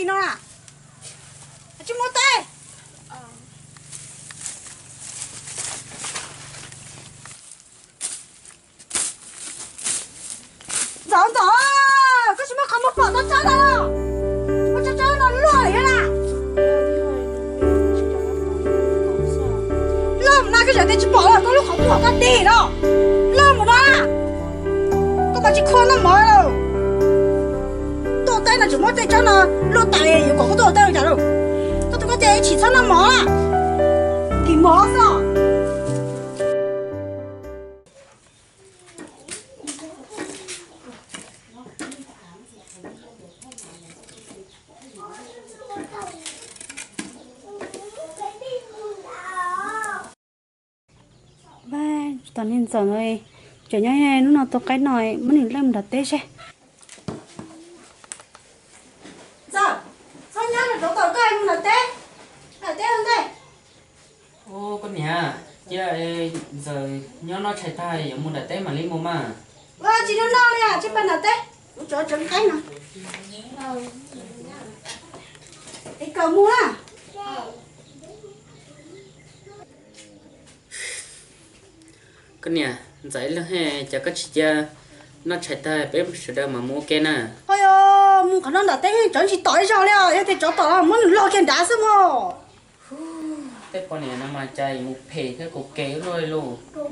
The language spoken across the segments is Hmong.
no na. Tsis muaj teb. Ntxawm, Ntxawm, koj tsis muaj qhov muag pom tau tsawb no los? Muab tsawb tsawb no luaj lawm thiab na. Luaj mus no, koj tseem tias tsis pom los, koj lub qhov muag koj tig no. Luaj mus no. Koj mas tsis khuv noj mov lawm. Tuaj teb no tseem muab tej tsawb no luaj tas li, yuav kom koj tuaj teb li cas lauj? Koj tus koj tias ib tsis txhob noj mov na. Ntim mov xwb. Vaj, tom niag Ntxawm no, tseem nyob hnub no tua qaib no, muab nws leej mus nram teb seb. Ntxawm, txhob nyob no, rov tom koj mus nram teb, nram teb ua ntej. Ua koj niam, cia Ntxawm nyob noj tshais tag yuav mus nram teb mam li mus mas. Ua tsis noj noj li, tsis pab nram teb, kuv tseem tseev qaib no. Es kawm mus na. Koj niam, Ntxawm ib leeg, cas koj tsis cia noj tshais tag peb sawv daws mam mus ua ke na? Ho yog mus qhov no nram teb tsawv tsis tom ib zaug li os, yog tias tsov tom los muab nws log kiag nrad xwb mog. Tej poj niam no mas cas mus phem thiab kaum kev luaj li lauj. Thov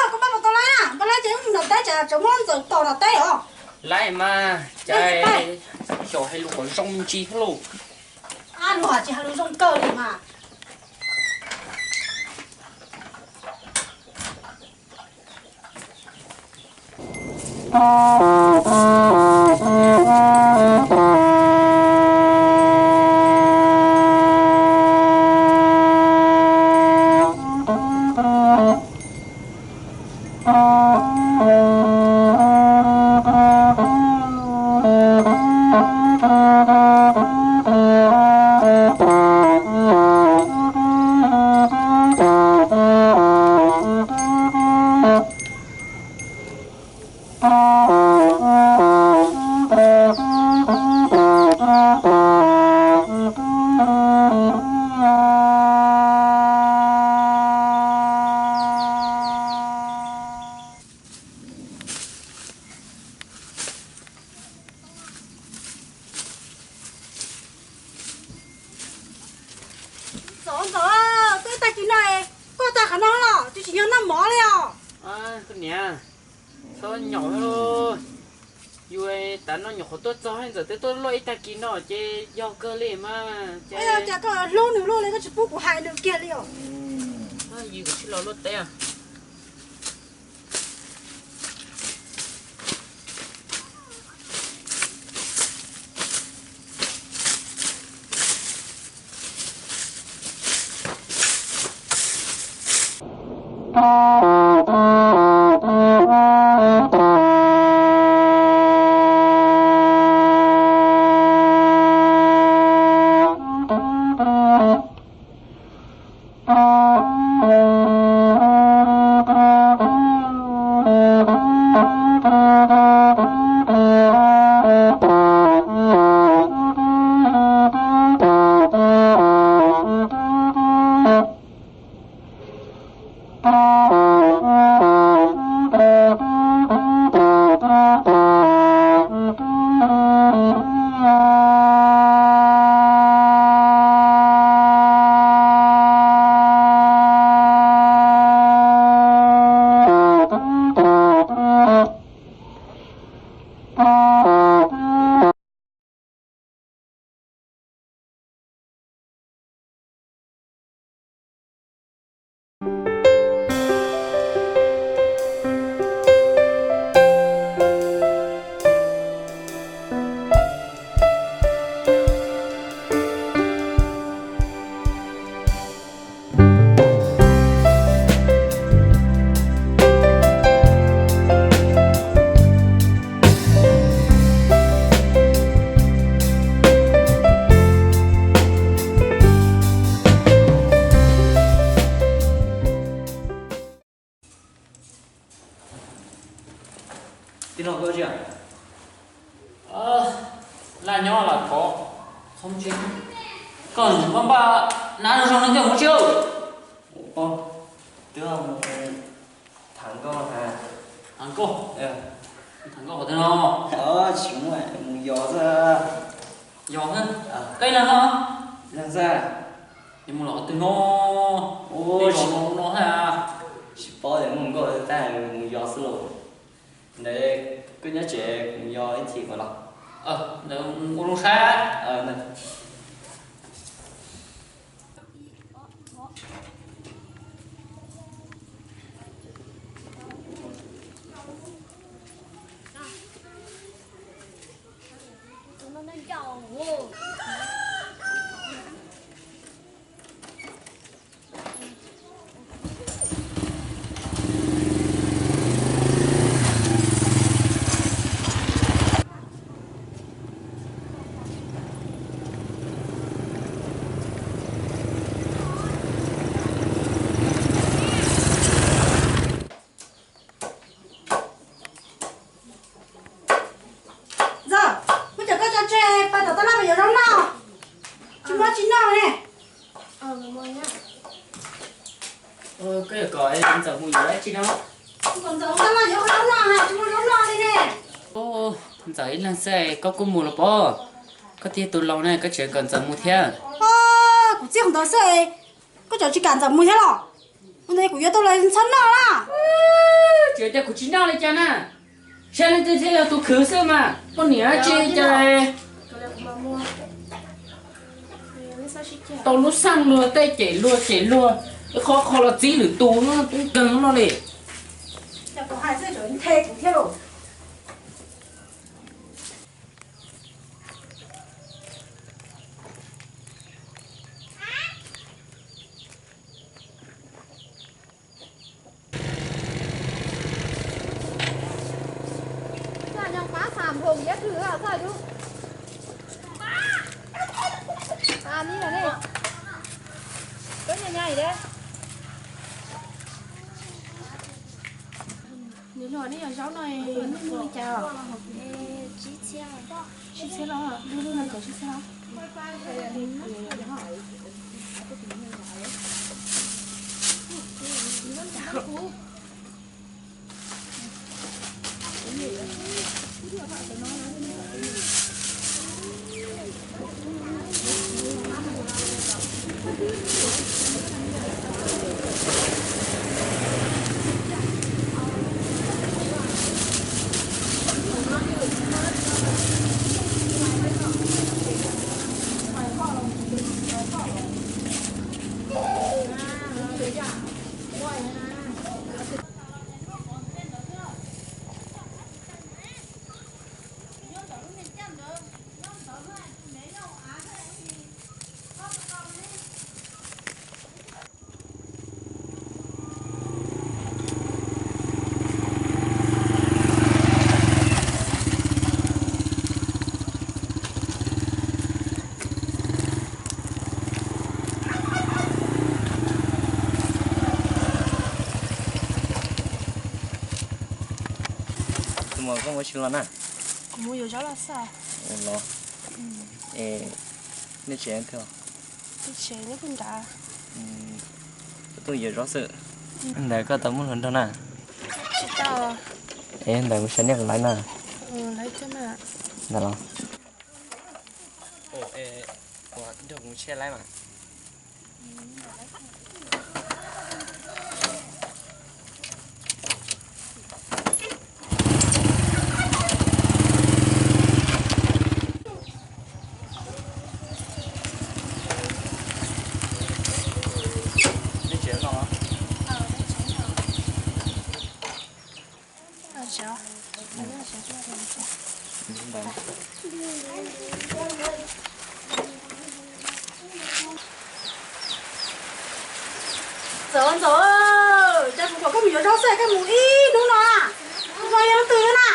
koj pab mus tos laib, tos laib ces wb mus nram teb, tsam tseem muab Ntxawm tom nram teb os. Laib mas, cas xyov hais lus kom zoo me ntsis thiab lauj. Ab, luag tsis hais lus zoo kawg li mas. Ntxawm, Ntxawm, tuaj ib tag kis no, koj tag qhov no los twb tsis yog noj mov li os. Koj niam, txhob nyaum, yus tas no nyuam qhuav tuaj txog, Ntxawm twb tuaj luaj ib tag kis no ces yog kawg li mas. Cas koj hlub nws luaj li, koj tsis pub kuv hais nws kiag li os. Yus kuv tsis los luaj teb. Tij laug, koj tsis, laj nyob los kov, koj npaj npaj nab zoo zoo no coj mus tsis. Twb mus tham nkauj, tham nkauj, tham nkauj qhov twg no? Tsis mus, mus yos xwb. Yos xwb? Koj ib leeg no? Ib leeg xwb. Yus mus los qhov twg no? Ua zos no no thiab. Tsis paub tias muaj nkauj tag, mus yos xwb los. Ntawd koj nyob tsev, kuv mus yos ib chim kom los. Ntawd ua zoo saib. Ntxawm, muab cov koj tso tseg, pais tom tab laj pais yuav zaub noj. Tsis muaj tsis noj ne. Koj yuav kom Ntxawm mus yuav dab tsi no? Kom Ntxawm tab laj yuav zaub noj, tsis muaj zaub noj li ne. Ntxawm ib leeg xwb, koj kuj mus los pob. Koj twb yog tus laus ne, koj tseem kom Ntxawm mus thiab. Kuv txiaj qhov ntawd xwb, koj tseem tsis kam Ntxawm mus thiab los? Ua ntawd kuv yuav tau los txhob noj na. Tsis yog tias kuv tsis noj li cas na. Saib leej twg thiaj yog tus khwv xwb mas poj niam tsis cas. Tau lub xaj luag tej, cem luag cem luag, qhov qhov los txib lwm tus no, tub nkeeg no li. Nws luag nej yog zaub no, nej muag li cas os? Sib txhiab los, lub lub no kom sib txhiab los. Tus muam, koj mus tsis los na? Kuv mus yuav zaub los xwb. Los. Es nej tsev twg? Tsev nyob pem nrad. Koj tuaj yuav zaub xwb. Ntawd koj tau muaj hluas nraug na? Tsis tau. Es ntawd mus saib nej puas laib na. Ntawd los. Nrog kuv mus tsheb laib mas. Ntxawm, Ntxawm, cas kuv kom koj mus yuav zaub xwb koj mus ib hnub no na? Tus no yog leej twg na?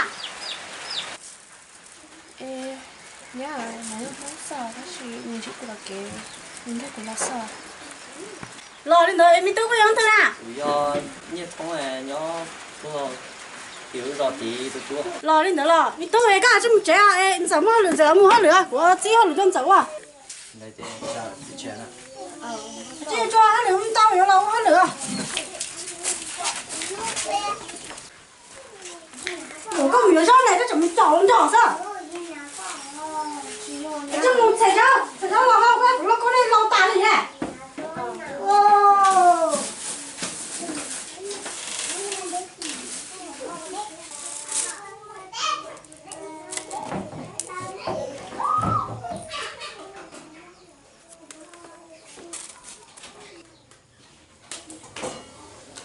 Nyab, nws yog Hmoob xwb tab sis nws ntsib kuv los kev, nws nrog kuv los xwb. Los li ntawd, me tub, koj yog leej twg na? Kuv yog Nyiaj Thoob, nyob tuaj tim lub zos tid tus tub. Los li ntawd los me tub, es koj tsis mus tsev es Ntxawm muaj hauj lwm, Ntxawm mus hauj lwm, kuv txib hauj lwm rau Ntxawm ua. Tsis tso hauj lwm ntau, yuav los ua hauj lwm. Kuv koj mus yuav zaub ne, koj tseem mus caum nrog xwb. Koj mus txhais zaub, txhais zaub los hau, kuv lub koob nej lau tas li ne.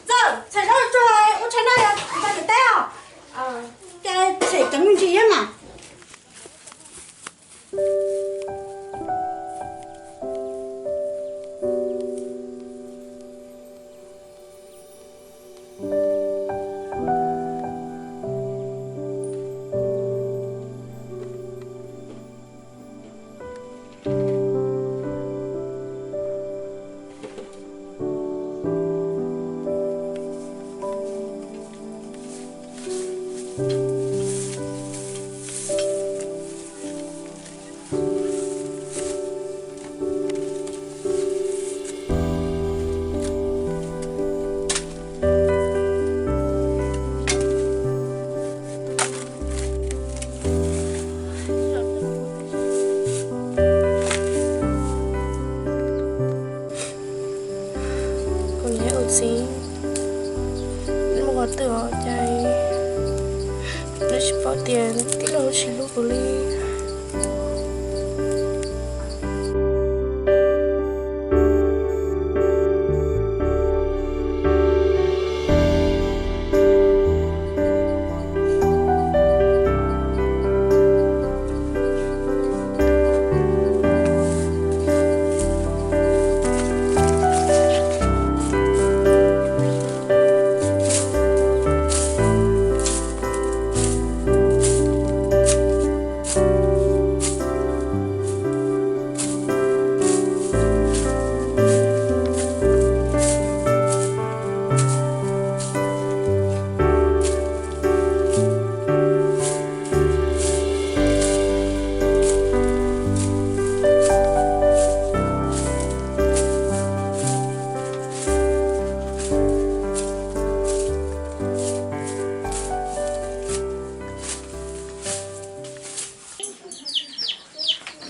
Txawm, txhais zaub tsuag ua tshais noj, txhais teb os. Ces txhais ceev me ntsis thiab mas. Kuv niam ua txiv, nws mus qhov twg os cas nws tsis paub tias tij laug tsis hlub kuv li.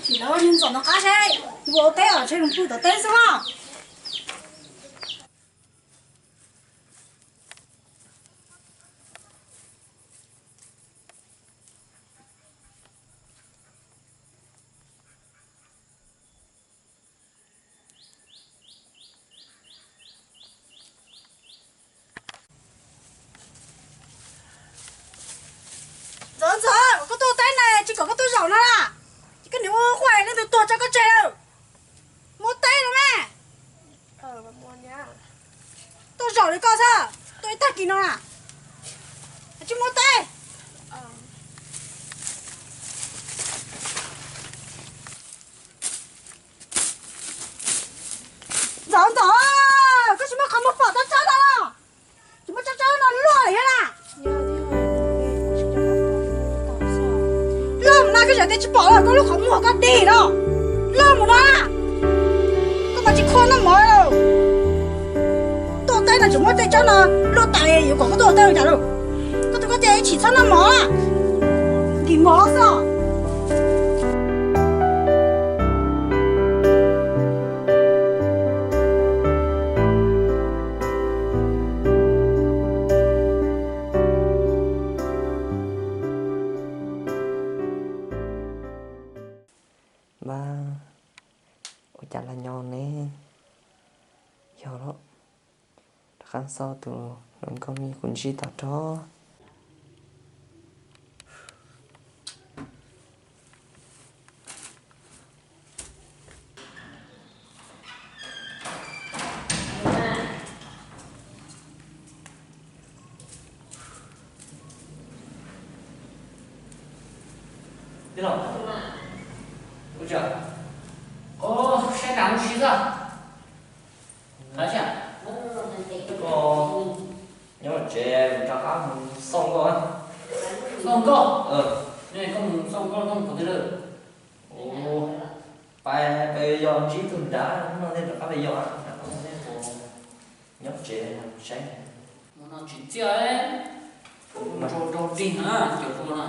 Tsis lawv niag Ntxawm no qab seb, ua teb os, ntshe mus pw tom teb xwb os. Ntxawm, Ntxawm, koj tuaj teb na, tsis kom koj tuaj zaum no na. Ces koj niam ua quaj leej twg tuag tso koj tseg lawm. Muab teb no me. Tuaj zaum li koj xwb, tuaj ib tag kis no na, tsis muab teb. Ntxawm, Ntxawm, koj tsis muab qhov muag pom tsob tsawb no los? Tsis muab tsob tsawb no luaj lawm thiab na. Luaj mus no koj tseem tias tsis pom los koj lub qhov muag koj dig no. Luaj mus no na. Koj mas tsis khuaj noj mov lawm. Tuaj teb no tseem muab tej tsawb no luaj tas, yuav kom koj tuaj teb li cas lauj? Koj tus koj tias ib chim txhob noj mov na. Nkim mov xwb os. Npab, ua cas los nyob ne? Yog los, rov qab xauj tus hluas nkauj me kuv ntsib tau rov. Ua, saib nas mus si xwb. Hais tias, koj nyob tsev, kuv rov qab mus xauj nkauj. Xauj nkauj? Koj mus xauj nkauj, nkauj qhov twg lawm? Pais, pais yos ntsib tus nrad no thiaj rov qab pais yos, nyob tsev saib. Mus no tsis txiaj, nrau nrau dig na, cov hluas na.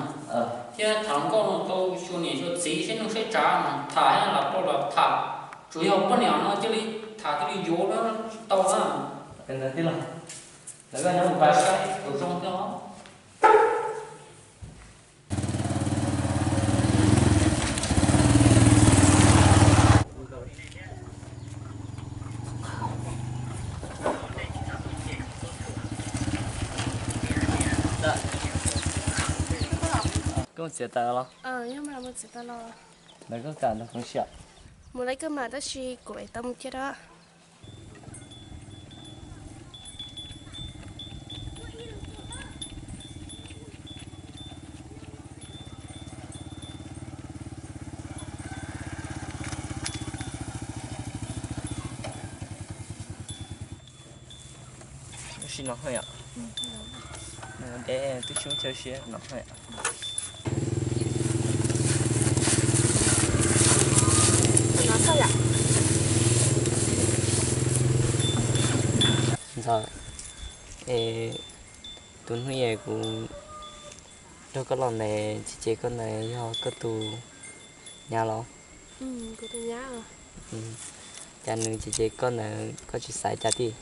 Thiab tham nkauj no tau xyuas niam xyuas txiv, saib nuj saib tsav mas tham, lam tau los tham. Tsuas yog poj niam no cia li tham cia li yuav no tsis tau na. Lawv koj nyob mus pais saib tus zoo thiab os. Koj mus txiav taws los? Ntawd koj kam ntawd kuv sim. Mus lawv koj mas tab sis kuv es tau mus kiag da. Ua si no haj yom. Deb twb tsis muaj chaw si no haj yom. Ntxawm, es tus hnub es kuv nrog koj los ntawd ces, ces koj ntawd yog koj tus nyab los? Cas nws ces, ces koj ntawd koj tsis xav cas tiag?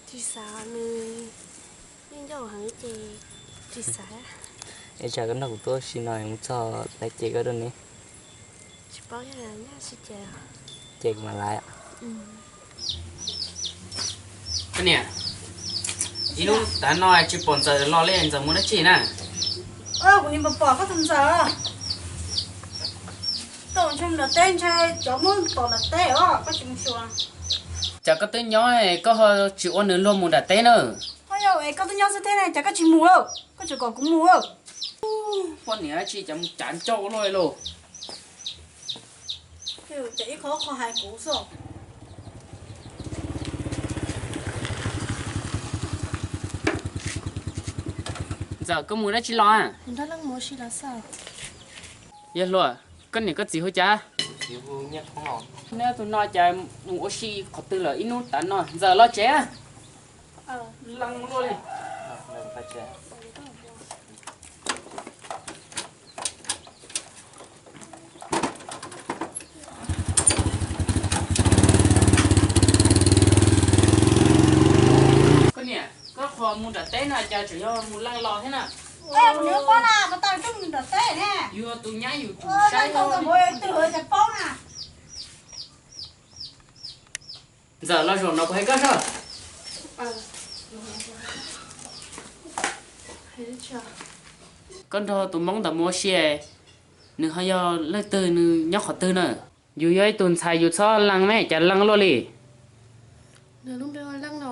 Tsis xav, nws yeej ncauj heev ces tsis xav. Es tsam koj nrog kuv tuaj si no mus txog lawv cem koj dua ne. Tsis paub, ces kuv mam laiv. Koj niam, ib hnub tav no tsis pom Ntxawm los li, Ntxawm mus dab tsi na? Kuv niam pom pom koj tus Ntxawm tuaj mus ntshe mus nram teb, ntshe cov muab tom nram teb os, koj tsis mus xyuas. Cas koj twb nyob koj ho tsis ua nws luag mus nram teb na? Ho yog es koj twb nyob xwb thiab ne, cas koj tsis mus lawm, koj tseem kom kuv mus lawm. Poj niam dab tsi cas mus cav ncauj luaj li lauj. Ces ib qho qho hais kuv xwb. Ntxawm, koj mus dab tsi los? Yawg hluas, koj niam koj txiv hu cas? Neb tus no cas mus ua si qhov twg lawm ib hnub tav no? Ntxawm, los tsev. Leej luaj li. Koj niam, koj qhov mus nram teb no cas tseem yog mus leej los thiab na? Kuv niam paub na, kuv tau coj mus nram teb ne. Yus tus nyab yus tus saib tau mus twg cas paub na. Ntxawm, los zaum no kuv hais koj soj. Koj nrog tus Hmoob ntawd mus ua si, nws ho yog leej twg, nws nyob qhov twg na? Yus yog ib tug ntxhais yus txhob leej me, cas leej luaj li. Nws lub npe hu Leej no,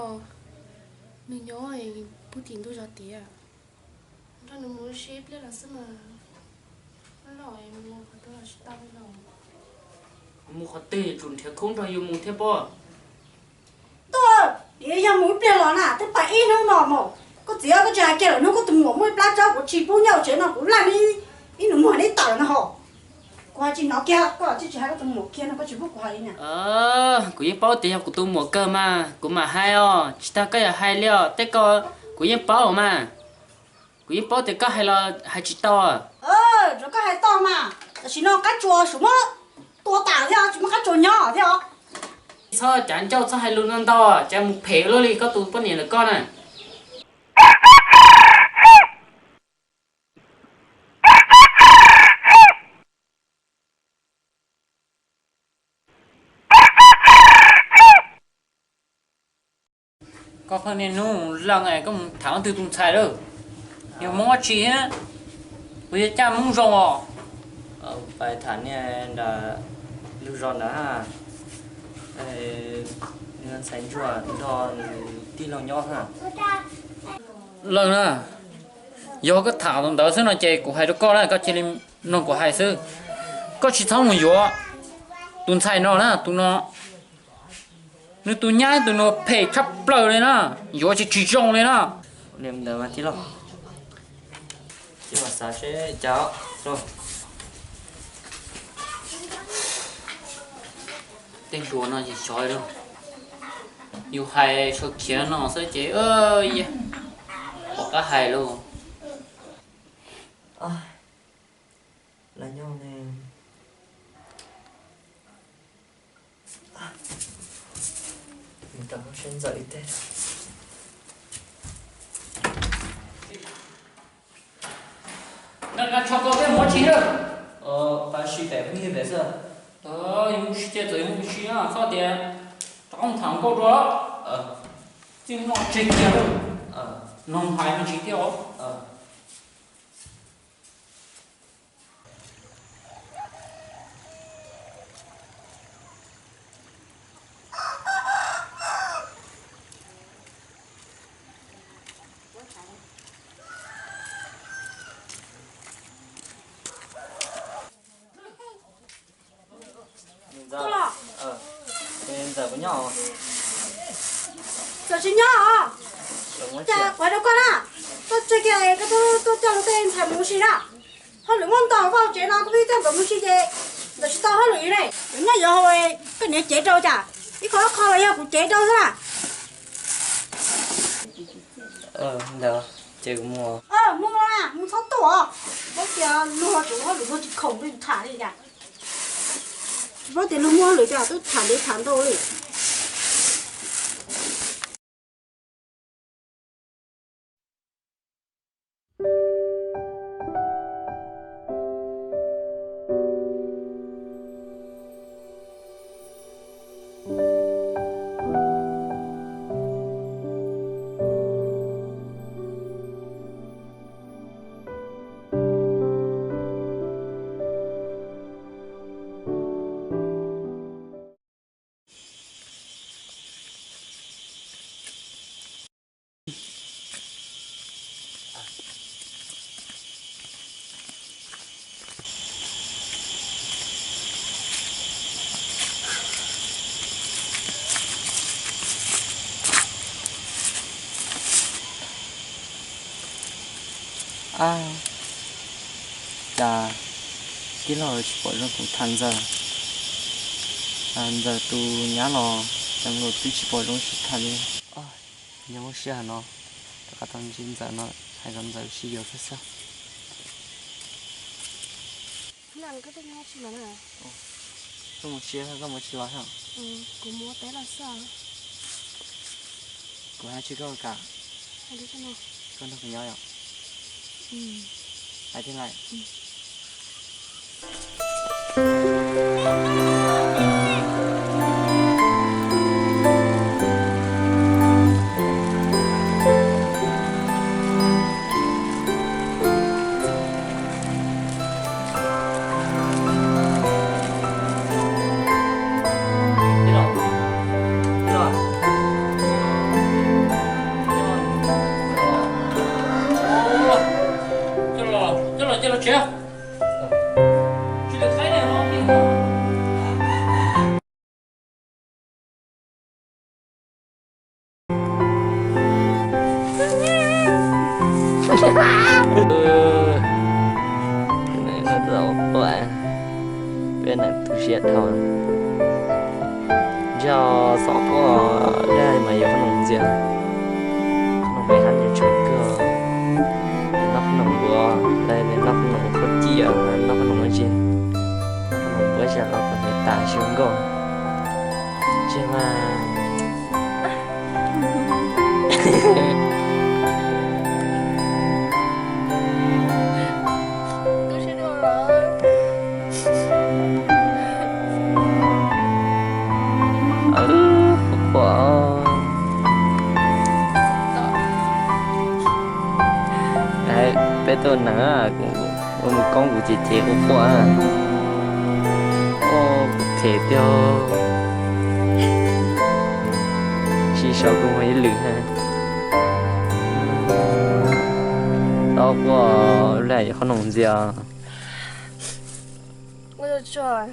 nws nyob puag tim ntug zos tiag. Nrog nws mus ua si ib pliag los xwb mas, loj los mus qhov twg los tsis tau li los. Mus qhov twg yuav tsum nrhiav khub nrog yus mus thiab pob. Tuaj, yog mus ib pliag los na twb pais ib hnub no mus. Koj txiv, koj tsis hais kiag lawm, hnub koj tus muam muaj ib plab tsob kuv tsis pub nyob hauv tsev no, kuv laj ib nus muag neb tawm no ho. Kuv hais tsis hnov kiag, koj tsis tsis hais koj tus muam kiag no, koj tsis pub kuv hais li na. Kuv yeej paub tias yog kuv tus muam kawg mas kuv mam hais os, tsis tas koj yuav hais li os, tej ko kuv yeej paub mas. Kuv yeej paub tias koj hais los hais tsis tau. Rau koj hais tau mas, tam sim no qab tsuas suav muab tua tas thiab, tsis muaj qab tsuas nyob thiab os. Txhob cav ncauj, txhob hais lus ntau ntau, cas mus phem luaj li koj tus poj niam lawm koj na. Koj pheej niaj hnub leej es koj mus tham leej twg tus ntxhais lawm? Yog Hmoob dab tsi thiab? Kuv yog caj Hmoob zoo os. Pais tham niag nram lub zos ntawd, ntxhais ntsuag nrog nws tij laug nyob. Leej na, Yog koj tham tus ntawd xwb no ces kuv hais rau koj na, koj cia li mloog kuv hais xwb. Koj tsis txhob mus yuav tus ntxhais no na, tus no, nws tus nyab tus no phem tshaj plaws li na, yuav tsis tsis zoo li na. Ntawd mas tij laug, cia mas xav seb cas. Tej hluas no ces xyov li, yus hais sawv khiav no xwb ces pom qab hais lauj. Lawv nyob ne, mus rau seb Ntxawm ib teg. Nqa tsho koj peb mus tsis lawm. Pab sib pem phooj ywg pem xwb. Yus mus sib ces txawm yus mus sib no txhob tias rov qab mus tham nkauj dua. Txij no tseg kiag lawm. Noog hais me ntsis thiab os. Ntxawm, Ntxawm puas nyob? Txawm tsis nyob os. Cas kuv hais rau koj na, koj tseg kiag koj tuaj coj luag tej ntxhais mus ua si na. Hauj lwm muaj ntau, koj hauv tsev no koj pheej coj nkawd mus ua si ces nkawd tsis tau hauj lwm li ne. Nyob yuav hauv koj niam cev rau cas, ib qho ob qho los yog kuv cev rau xwb na. Ntawd ces kuv mus. Mus na, mus txhob tuaj os. Paub tias luag tseem hauj lwm luag tsis khoom pheej tham li cas. Tsis paub tias luag muaj hauj lwm cas twb tham ntev tham ntau li. Ab, cas tij laug tsis pom zoo kuv tham Ntxawm. Ntxawm tus nyab los cas twb tsis pom zoo sib tham li. Nyob lub sij hawm no rov qab tau ntsib Ntxawm no, hais kom Ntxawm sib yuav xwb xwb. Koj mus tsis los, koj mus tsis los. Kuv hais tsis koj kam, koj nrog kuv nyob yom? Hais tiag lawm. Peb neeg tu siab dhau. Ntshe xov quaj dab mas yuav qhob noom ntxias, qhob noom me hab ntsia tshua kawg. Noj qhob noom npua, noj qhob noom khuab ciaj, noj qhob noom dab tsi, noj qhob noom npua zam los kom niam tas tsis zoo nkauj. Ntshe mas Quaj, peb tuaj neeg, ua mus koob kuv ces ces quaj quaj. Kuv phem tiag, tsis sau kuv mus ib lwm. Ua, ua li qhov no ntxiv. Ua tsuag tsuag.